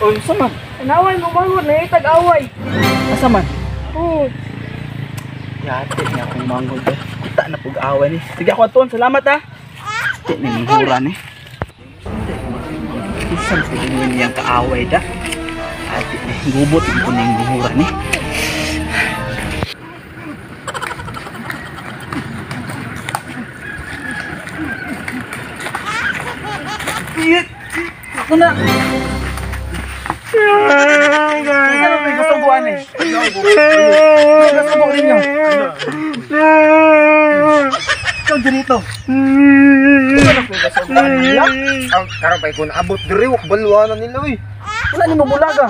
Unsa man? Anaway mo manghod na itag-away. Asa man? Oo. Yate niya akong manghod. Kita na pug away ni. Sige ako atuon, salamat ha. Ti ni mihura ni. Bisan sa ingon niyang kaaway da. Ate ni gubot ang kuning mihura ni. Ako na. Ano may kasuguan eh? May kasuguan ninyo. Ikaw dito. Ano may kasuguan nila? Ang karon pa ko naabot diri wak balwana nila oy. Wala nimo bulaga.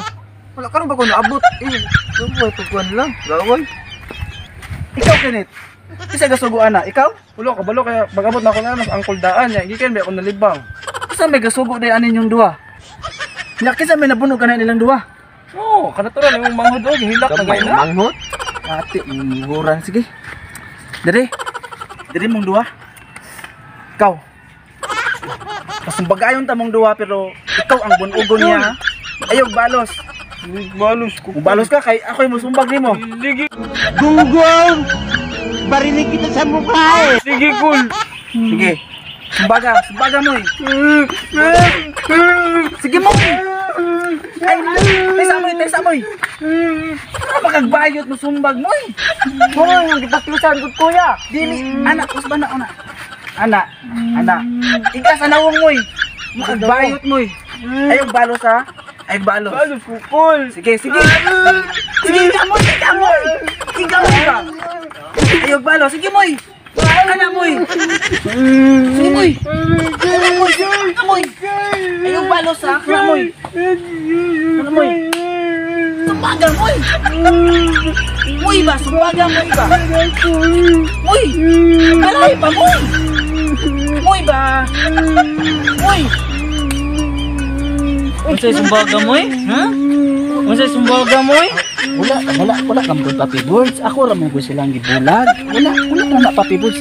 Wala karon pa ko naabot. Eh, tuwa tukuan lang. Gaway. Ikaw Kenneth. Isa kasuguan na ikaw? Wala ka balo kaya pag-abot na ako na mas angkol daan ya. Gikan ba ako nalibang. Isa may kasugo day anin yung duha. Nya kinsa may nabunog kana nilang duha? Oo, kanatural imong manghod og hilak na gay na. Manghod? Ate, minghuran sige. Dere. Dere mong duha. Ikaw. Kasumbagayon ta mong duha pero ikaw ang bunugon niya. Ayaw balos. Balos ko. Balos ka kay ako'y musumbag nimo. Sige. Gunggong! Barinig kita sa mukha eh. Sige, cool. Sige. Sumbaga, sumbaga mo eh. Sige mo. Ay, tesa mo, tesa mo. Makagbayot mo sumbag mo eh. Hoy, ang gitaklusan gud kuya. Dili, anak, usba na una. Anak, anak. Ika sa nawong mo eh. Makagbayot mo eh. Ayaw balos ha. Ayaw balos. Balos ko, cool. Sige, sige. Sige, ika mo, ika mo. Ika mo ba? Ayaw balos, sige mo eh. Anak mo eh. Sige mo eh. Anak mo eh. Anak mo eh. Ayaw balos ha. Anak mo eh. Anak mo eh. Sumbaga mo eh. Muy ba? Sumbaga mo ba? Muy. Aray pa mo. Muy ba? Muy. Unsay sumbaga mo eh? Ha? Unsay sumbaga mo eh? Wala, wala, wala kang good Papi Birds. Ako ra mo silang gibulag. Wala, wala na na Papi Birds.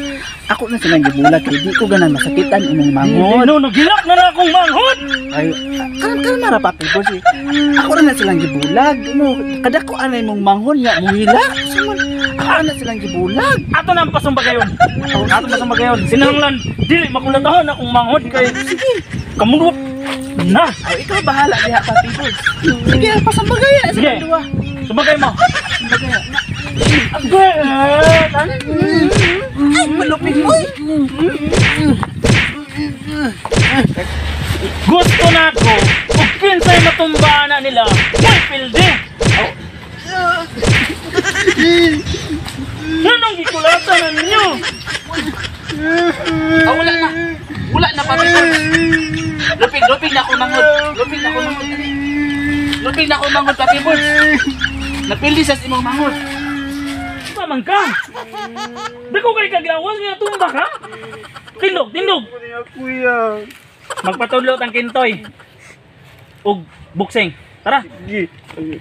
Ako na silang gibulag kay di ko ganan masakitan imong manghod. No, nagilak na na akong manghod. Ay, kalma ra Papi Birds. Eh. Ako ra na silang gibulag. No, kadako ana imong manghod nya muhilak. Ako na silang gibulag. Ato na ang pasumbagayon. Ato na pasumbagayon. Sinahanglan dili makulatahon akong manghod kay sige. Kamundo na. Ay, ikaw bahala diha Papi Birds. Sige, pasumbagayon sige. Duha. Sumbagay mo. Sumbagay. Ay, Ay, malupit mo eh. Gusto na ako, ug kinsay matumba na nila, may pildi. Anong gikulatan na ninyo? Ah, wala na. Wala na, Papi Birds. Lupig, lupig na ako manghod. Lupig na ako manghod. Lupig na ako manghod, Papi Birds. Napili sa imong manghod. Tamang ka. Di ko kay kaglawas nga tumba ka. Tindog, tindog. Kuya. Magpatudlo tang kintoy. Ug boxing. Tara. Sige. Sige.